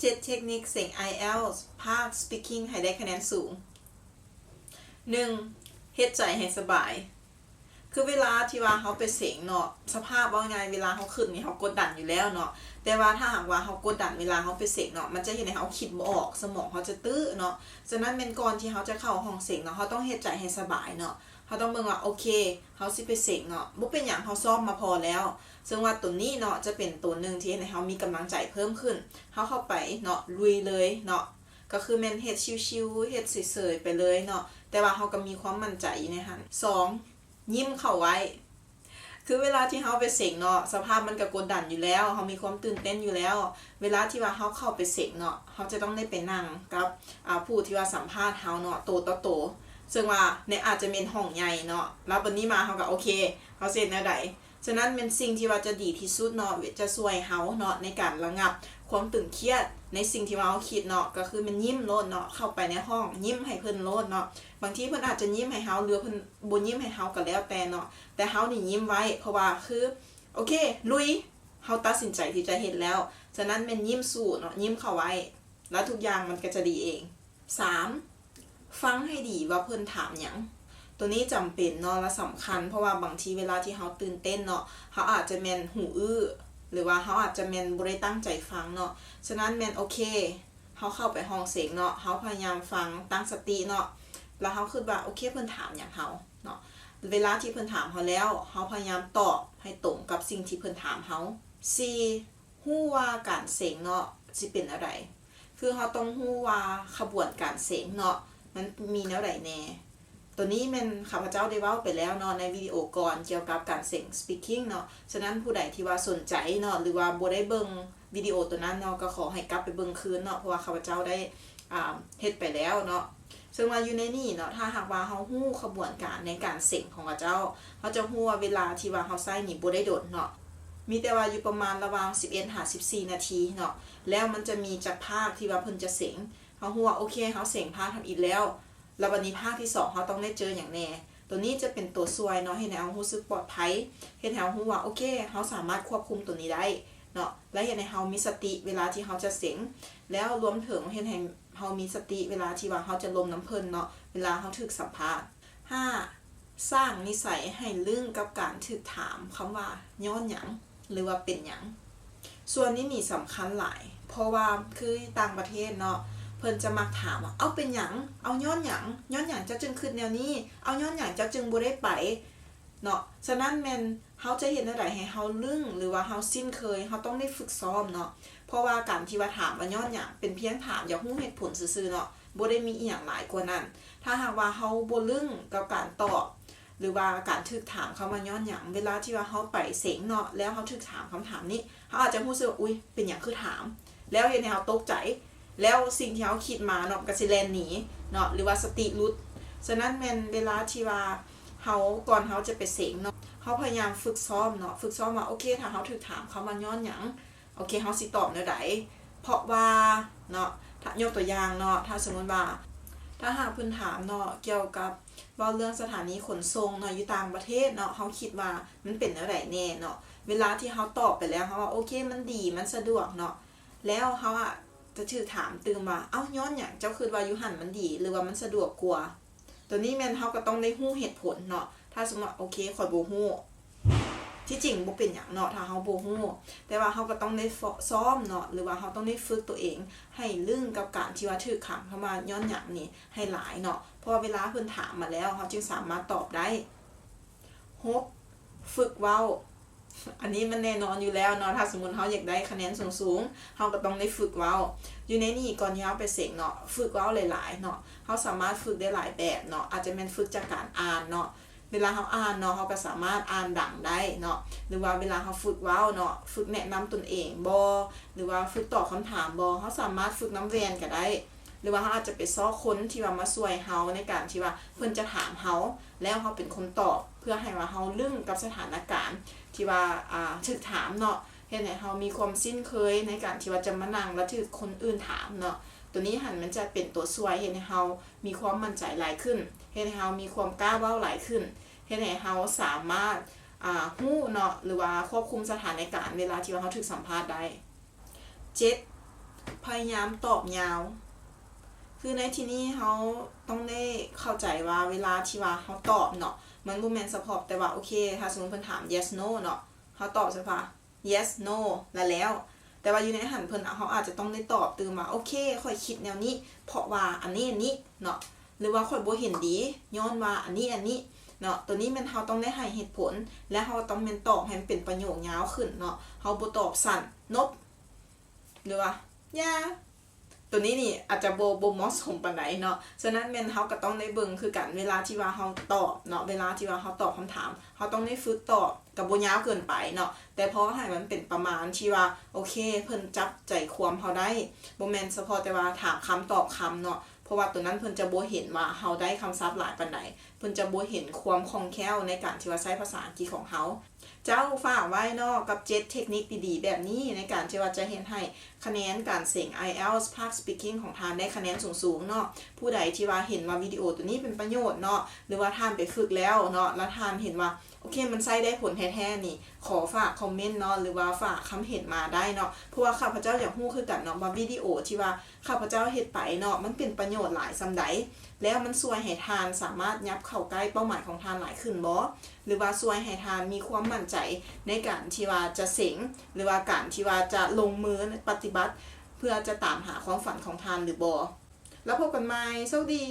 ເຈັດເທັກນິກເສັງໄອແອລສພາກສະປີກກິ້ງໃຫ້ໄດ້ຄະແນນສູງ. ໜຶ່ງ ເຮັດໃຈໃຫ້ສະບາຍ. ຄືເວລາທີ່ວ່າເຮົາໄປເສັງເນາະ ສະພາບ ເວົ້າງ່າຍ ເວລາເຮົາຄຶດນີ້ເຮົາກົດດັນຢູ່ແລ້ວເນາະ, ແຕ່ວ່າຖ້າຫາກວ່າເຮົາກົດດັນເວລາເຮົາໄປເສັງເນາະ ມັນຈະເຮັດໃຫ້ເຮົາຄິດບໍ່ອອກ ສະໝອງເຮົາຈະຕື້ເນາະ. ສະນັ້ນແມ່ນກ່ອນທີ່ເຮົາຈະເຂົ້າຫ້ອງເສັງເນາະ ເຮົາຕ້ອງເຮັດໃຈໃຫ້ສະບາຍເນາະ. ເຮົາຕ້ອງເບິ່ງວ່າ ໂອເຄ ເຮົາຊິໄປເສັງເນາະ ບໍ່ເປັນຫຍັງ ເຮົາຊ້ອມມາພໍແລ້ວ. ເຊິ່ງວ່າໂຕນີ້ເນາະ ຈະເປັນໂຕໜຶ່ງທີ່ເຮັດໃຫ້ເຮົາມີກຳລັງໃຈເພີ່ມຂຶ້ນ. ເຮົາເຂົ້າໄປເນາະ ລຸຍເລີຍເນາະ ກໍຄືແມ່ນເຮັດຊິວໆ ເຮັດເສີຍໆໄປເລີຍເນາະ ແຕ່ວ່າເຮົາກໍມີຄວາມໝັ້ນໃຈຢູ່ໃນຫັ້ນ. ສອງ ຍິ້ມເຂົ້າໄວ້. ຄືເວລາທີ່ເຮົາໄປເສັງເນາະ ສະພາບມັນກໍກົດດັນຢູ່ແລ້ວ ເຮົາມີຄວາມຕື່ນເຕັ້ນຢູ່ແລ້ວ. ເວລາທີ່ວ່າເຮົາເຂົ້າໄປເສັງເນາະ ເຮົາຈະຕ້ອງໄດ້ໄປນັ່ງກັບ ອາ ຜູ້ທີ່ວ່າສຳພາດເຮົາເນາະ ໂຕຕໍ່ໂຕ. ເຊິ່ງວ່າໃນ ອາດຈະແມ່ນຫ້ອງໃຫຍ່ເນາະ ແລ້ວບັດນີ້ມາເຮົາກໍ ໂອເຄ ເຮົາຊິເຮັດແນວໃດ? ສະນັ້ນແມ່ນສິ່ງທີ່ວ່າຈະດີທີ່ສຸດເນາະ ຈະຊ່ວຍເຮົາເນາະ ໃນການລະງັບຄວາມຕຶງຄຽດ ໃນສິ່ງທີ່ວ່າເຮົາຄິດເນາະ ກໍຄືແມ່ນຍິ້ມໂລດເນາະ ເຂົ້າໄປໃນຫ້ອງຍິ້ມໃຫ້ເພິ່ນໂລດເນາະ. ບາງທີເພິ່ນອາດຈະຍິ້ມໃຫ້ເຮົາ ຫຼືວ່າເພິ່ນບໍ່ຍິ້ມໃຫ້ເຮົາກໍແລ້ວແຕ່ເນາະ ແຕ່ເຮົານີ້ຍິ້ມໄວ້ ເພາະວ່າຄື ໂອເຄ ລຸຍ ເຮົາຕັດສິນໃຈທີ່ຈະເຮັດແລ້ວ. ສະນັ້ນແມ່ນຍິ້ມສູ້ເນາະ ຍິ້ມເຂົ້າໄວ້ ແລ້ວທຸກຢ່າງມັນກໍຈະດີເອງ. ສາມ ຟັງໃຫ້ດີວ່າເພິ່ນຖາມຫຍັງ. ໂຕນີ້ຈຳເປັນເນາະ ແລະ ສຳຄັນ ເພາະວ່າບາງທີເວລາທີ່ເຮົາຕື່ນເຕັ້ນເນາະ ເຮົາອາດຈະແມ່ນຫູອື້ ຫຼືວ່າເຮົາອາດຈະແມ່ນບໍ່ໄດ້ຕັ້ງໃຈຟັງເນາະ. ສະນັ້ນແມ່ນ ໂອເຄ ເຮົາເຂົ້າໄປຫ້ອງເສັງເນາະ ເຮົາພະຍາຍາມຟັງ ຕັ້ງສະຕິເນາະ ແລ້ວເຮົາຄິດວ່າ ໂອເຄ ເພິ່ນຖາມຫຍັງເຮົາເນາະ. ເວລາທີ່ເພິ່ນຖາມເຮົາແລ້ວ ເຮົາພະຍາຍາມຕອບໃຫ້ຕົງກັບສິ່ງທີ່ເພິ່ນຖາມເຮົາ. ສີ່ ຮູ້ວ່າການເສັງເນາະຊິເປັນແນວໃດ. ຄືເຮົາຕ້ອງຮູ້ວ່າຂະບວນການເສັງເນາະ ມັນມີແນວໃດແດ່. ໂຕນີ້ແມ່ນຂ້າພະເຈົ້າໄດ້ເວົ້າໄປແລ້ວເນາະ ໃນວິດີໂອກ່ອນກ່ຽວກັບການເສັງສະປີກກິ້ງເນາະ. ສະນັ້ນຜູ້ໃດທີ່ວ່າສົນໃຈເນາະ ຫຼືວ່າບໍ່ໄດ້ເບິ່ງວິດີໂອໂຕນັ້ນເນາະ ກໍຂໍໃຫ້ກັບໄປເບິ່ງຄືນເນາະ ເພາະວ່າຂ້າພະເຈົ້າໄດ້ ອ່າ ເຮັດໄປແລ້ວເນາະ. ເຊິ່ງວ່າຢູ່ໃນນີ້ເນາະ ຖ້າຫາກວ່າເຮົາຮູ້ຂະບວນການໃນການເສັງຂອງເຂົາເຈົ້າ ເຮົາຈະຮູ້ວ່າເວລາທີ່ວ່າເຮົາໃຊ້ນີ້ບໍ່ໄດ້ດົນເນາະ ມີແຕ່ວ່າຢູ່ປະມານລະຫວ່າງສິບເອັດຫາສິບສີ່ນາທີເນາະ. ແລ້ວມັນຈະມີຈັກພາກທີ່ວ່າເພິ່ນຈະເສັງ ເຮົາຮູ້ວ່າ ໂອເຄ ເຮົາເສັງພາກທຳອິດແລ້ວ ແລ້ວບັດນີ້ພາກທີສອງເຮົາຕ້ອງໄດ້ເຈີຫຍັງແດ່. ໂຕນີ້ຈະເປັນໂຕຊ່ວຍເນາະ ເຮັດໃຫ້ເຮົາຮູ້ສຶກປອດໄພ ເຮັດໃຫ້ເຮົາຮູ້ວ່າ ໂອເຄ ເຮົາສາມາດຄວບຄຸມໂຕນີ້ໄດ້ເນາະ ແລະ ເຮັດໃຫ້ເຮົາມີສະຕິເວລາທີ່ເຮົາຈະເສັງ ແລ້ວລວມເຖິງເຮັດໃຫ້ ເຮົາມີສະຕິເວລາທີ່ວ່າເຮົາຈະລົມນຳເພິ່ນເນາະ ເວລາເຮົາຖືກສຳພາດ. ຫ້າ ສ້າງນິໄສໃຫ້ລຶ້ງກັບການຖືກຖາມຄຳວ່າ ຍ້ອນຫຍັງ ຫຼືວ່າເປັນຫຍັງ. ສ່ວນນີ້ນີ້ສຳຄັນຫຼາຍ ເພາະວ່າຄືຕ່າງປະເທດເນາະ ເພິ່ນຈະມັກຖາມວ່າ ເອົ້າ ເປັນຫຍັງ? ເອົ້າ ຍ້ອນຫຍັງ? ຍ້ອນຫຍັງເຈົ້າຈຶ່ງຄິດແນວນີ້? ເອົ້າ ຍ້ອນຫຍັງເຈົ້າຈຶ່ງບໍ່ໄດ້ໄປ? ເນາະ. ສະນັ້ນແມ່ນເຮົາຈະເຮັດແນວໃດໃຫ້ເຮົາລຶ້ງ ຫຼືວ່າເຮົາຊິນເຄີຍ, ເຮົາຕ້ອງໄດ້ຝຶກຊ້ອມເນາະ. ເພາະວ່າການທີ່ວ່າຖາມວ່າຍ້ອນຫຍັງ ເປັນພຽງຖາມຢາກຮູ້ເຫດຜົນຊື່ໆເນາະ, ບໍ່ໄດ້ມີອີ່ຫຍັງຫຼາຍກວ່ານັ້ນ. ຖ້າຫາກວ່າເຮົາບໍ່ລຶ້ງກັບການຕອບ ຫຼືວ່າການຖືກຖາມຄຳວ່າຍ້ອນຫຍັງ, ເວລາທີ່ວ່າເຮົາໄປເສັງເນາະ ແລ້ວເຮົາຖືກຖາມຄຳຖາມນີ້, ເຮົາອາດຈະຮູ້ສຶກວ່າ ອຸ້ຍ ເປັນຫຍັງຄືຖາມ? ແລ້ວເຮັດໃຫ້ເຮົາຕົກໃຈ, ແລ້ວສິ່ງທີ່ເຮົາຄິດມາເນາະ ມັນກໍຊິແລ່ນໜີເນາະ ຫຼືວ່າສະຕິຫຼຸດ. ສະນັ້ນແມ່ນເວລາທີ່ວ່າເຮົາ ກ່ອນເຮົາຈະໄປເສັງເນາະ ເຮົາພະຍາຍາມຝຶກຊ້ອມເນາະ, ຝຶກຊ້ອມວ່າ ໂອເຄ ຖ້າເຮົາຖືກຖາມຄຳວ່າຍ້ອນຫຍັງ ໂອເຄ ເຮົາຊິຕອບແນວໃດ? ເພາະວ່າເນາະ ຖ້າ ຍົກຕົວຢ່າງເນາະ ຖ້າສົມມຸດວ່າ ຖ້າຫາກເພິ່ນຖາມເນາະ ກ່ຽວກັບເວົ້າເລື່ອງສະຖານີຂົນສົ່ງເນາະ ຢູ່ຕ່າງປະເທດເນາະ ເຮົາຄິດວ່າມັນເປັນແນວໃດແດ່ເນາະ? ເວລາທີ່ເຮົາຕອບໄປແລ້ວ ເຮົາວ່າ ໂອເຄ ມັນດີ ມັນສະດວກເນາະ ແລ້ວເຮົາອາດຈະຖືກຖາມຕື່ມວ່າ ເອົ້າ ຍ້ອນຫຍັງເຈົ້າຄິດວ່າຢູ່ຫັ້ນມັນດີ ຫຼືວ່າມັນສະດວກກວ່າ? ໂຕນີ້ແມ່ນເຮົາກໍຕ້ອງໄດ້ຮູ້ເຫດຜົນເນາະ. ຖ້າສົມມຸດວ່າ ໂອເຄ ຂ້ອຍບໍ່ຮູ້, ທີ່ຈິງບໍ່ເປັນຫຍັງເນາະ ຖ້າເຮົາບໍ່ຮູ້, ແຕ່ວ່າເຮົາກໍຕ້ອງໄດ້ ຊ- ຊ້ອມເນາະ ຫຼືວ່າເຮົາຕ້ອງໄດ້ຝຶກໂຕເອງໃຫ້ລຶ້ງກັບການທີ່ວ່າຖືກຖາມຄຳວ່າຍ້ອນຫຍັງນີ້ໃຫ້ຫຼາຍເນາະ, ເພາະວ່າເວລາເພິ່ນຖາມມາແລ້ວ ເຮົາຈຶ່ງສາມາດຕອບໄດ້. ຫົກ ຝຶກເວົ້າ. ອັນນີ້ມັນແນ່ນອນຢູ່ແລ້ວເນາະ, ຖ້າສົມມຸດເຮົາຢາກໄດ້ຄະແນນສູງໆ ເຮົາກໍຕ້ອງໄດ້ຝຶກເວົ້າ. ຢູ່ໃນນີ້ ກ່ອນທີ່ເຮົາໄປເສັງເນາະ ຝຶກເວົ້າຫຼາຍໆເນາະ, ເຮົາສາມາດຝຶກໄດ້ຫຼາຍແບບເນາະ, ອາດຈະແມ່ນຝຶກຈາກການອ່ານເນາະ, ເວລາເຮົາອ່ານເນາະ ເຮົາກໍສາມາດອ່ານດັງໄດ້ເນາະ, ຫຼືວ່າເວລາເຮົາຝຶກເວົ້າເນາະ ຝຶກແນະນຳຕົນເອງບໍ ຫຼືວ່າຝຶກຕອບຄຳຖາມບໍ ເຮົາສາມາດຝຶກນຳແວ່ນກໍໄດ້. ຫຼືວ່າເຮົາອາດຈະໄປຊອກຄົນທີ່ວ່າມາຊ່ວຍເຮົາໃນການທີ່ວ່າເພິ່ນຈະຖາມເຮົາ ແລ້ວເຮົາເປັນຄົນຕອບ ເພື່ອໃຫ້ວ່າເຮົາລຶ້ງກັບສະຖານະການທີ່ວ່າ ອ່າ ຖືກຖາມເນາະ, ເຮັດໃຫ້ເຮົາມີຄວາມຊິນເຄີຍໃນການທີ່ວ່າຈະມານັ່ງແລ້ວຖືກຄົນອື່ນຖາມເນາະ. ໂຕນີ້ຫັ້ນມັນຈະເປັນໂຕຊ່ວຍເຮັດໃຫ້ເຮົາມີຄວາມໝັ້ນໃຈຫຼາຍຂຶ້ນ, ເຮັດໃຫ້ເຮົາມີຄວາມກ້າເວົ້າຫຼາຍຂຶ້ນ, ເຮັດໃຫ້ເຮົາສາມາດ ອ່າ ຮູ້ເນາະ ຫຼືວ່າຄວບຄຸມສະຖານະການເວລາທີ່ວ່າເຮົາຖືກສຳພາດໄດ້. ເຈັດ ເ ພະຍາຍາມຕອບຍາວ. ຄືໃນທີ່ນີ້ເຮົາຕ້ອງໄດ້ເຂົ້າໃຈວ່າເວລາທີ່ວ່າເຮົາຕອບເນາະ ມັນບໍ່ແມ່ນສະເພາະແຕ່ວ່າ ໂອເຄ ຖ້າສົມມຸດເພິ່ນຖາມ yes no ເນາະ ເຮົາຕອບສະພາ yes no ລະແລ້ວ. ແຕ່ວ່າຢູ່ໃນຫັ້ນເພິ່ນ ເຮົາອາດຈະຕ້ອງໄດ້ຕອບຕື່ມວ່າ ໂອເຄ ຂ້ອຍຄິດແນວນີ້ ເພາະວ່າອັນນີ້ ອັນນີ້ເນາະ ຫຼືວ່າຂ້ອຍບໍ່ເຫັນດີ ຍ້ອນວ່າອັນນີ້ ອັນນີ້ເນາະ. ໂຕນີ້ແມ່ນເຮົາຕ້ອງໄດ້ໃຫ້ເຫດຜົນ ແລະ ເຮົາຕ້ອງແມ່ນຕອບໃຫ້ມັນເປັນປະໂຫຍກຍາວຂຶ້ນເນາະ. ເຮົາບໍ່ຕອບສັ້ນ nope ຫຼືວ່າ yeah ໂຕນີ້ນີ້ອາດຈະບໍ່ ບໍ່ເໝາະສົມປານໃດເນາະ. ສະນັ້ນແມ່ນເຮົາກໍຕ້ອງໄດ້ເບິ່ງຄືກັນ ເວລາທີ່ວ່າເຮົາຕອບເນາະ ເວລາທີ່ວ່າເຮົາຕອບຄຳຖາມ ເຮົາຕ້ອງໄດ້ຝຶກຕອບ ກໍບໍ່ຍາວເກີນໄປເນາະ ແຕ່ພໍໃຫ້ມັນເປັນປະມານທີ່ວ່າ ໂອເຄ ເພິ່ນຈັບໃຈຄວາມເຮົາໄດ້ ບໍ່ແມ່ນສະເພາະແຕ່ວ່າຖາມຄຳຕອບຄຳເນາະ ເພາະວ່າໂຕນັ້ນເພິ່ນຈະບໍ່ເຫັນວ່າເຮົາໄດ້ຄຳສັບຫຼາຍປານໃດ ເພິ່ນຈະບໍ່ເຫັນຄວາມຄ່ອງແຄ້ວໃນການທີ່ວ່າໃຊ້ພາສາອັງກິດຂອງເຮົາ. ເຈົ້າ ຝາກໄວ້ເນາະ ກັບເຈັດເທັກນິກດີໆແບບນີ້ ໃນການທີ່ວ່າຈະເຮັດໃຫ້ຄະແນນການເສັງ IELTS ພາກ Speaking ຂອງທ່ານໄດ້ຄະແນນສູງໆເນາະ. ຜູ້ໃດທີ່ວ່າເຫັນວ່າວິດີໂອໂຕນີ້ເປັນປະໂຫຍດເນາະ ຫຼືວ່າທ່ານໄປຝຶກແລ້ວເນາະ ແລ້ວທ່ານເຫັນວ່າ ໂອເຄ ມັນໃຊ້ໄດ້ຜົນແທ້ໆນີ້ ຂໍຝາກຄອມເມັນເນາະ ຫຼືວ່າຝາກຄຳເຫັນມາໄດ້ເນາະ ເພາະວ່າຂ້າພະເຈົ້າຢາກຮູ້ຄືກັນເນາະ ວ່າວິດີໂອທີ່ວ່າຂ້າພະເຈົ້າເຮັດໄປເນາະ ມັນເປັນປະໂຫຍດຫຼາຍສ່ຳໃດ ແລ້ວມັນຊ່ວຍໃຫ້ທ່ານສາມາດຫຍັບເຂົ້າໃກ້ເປົ້າໝາຍຂອງທ່ານຫຼາຍຂຶ້ນບໍ່ ຫຼືວ່າຊ່ວຍໃຫ້ທ່ານມີຄວາມໝັ້ນໃຈໃນການທີ່ວ່າຈະເສັງ ຫຼືວ່າການທີ່ວ່າຈະລົງມືປະຕິບັດ ເພື່ອຈະຕາມຫາຄວາມຝັນຂອງທ່ານຫຼືບໍ່. ແລ້ວພົບກັນໃໝ່. ໂຊກດີ.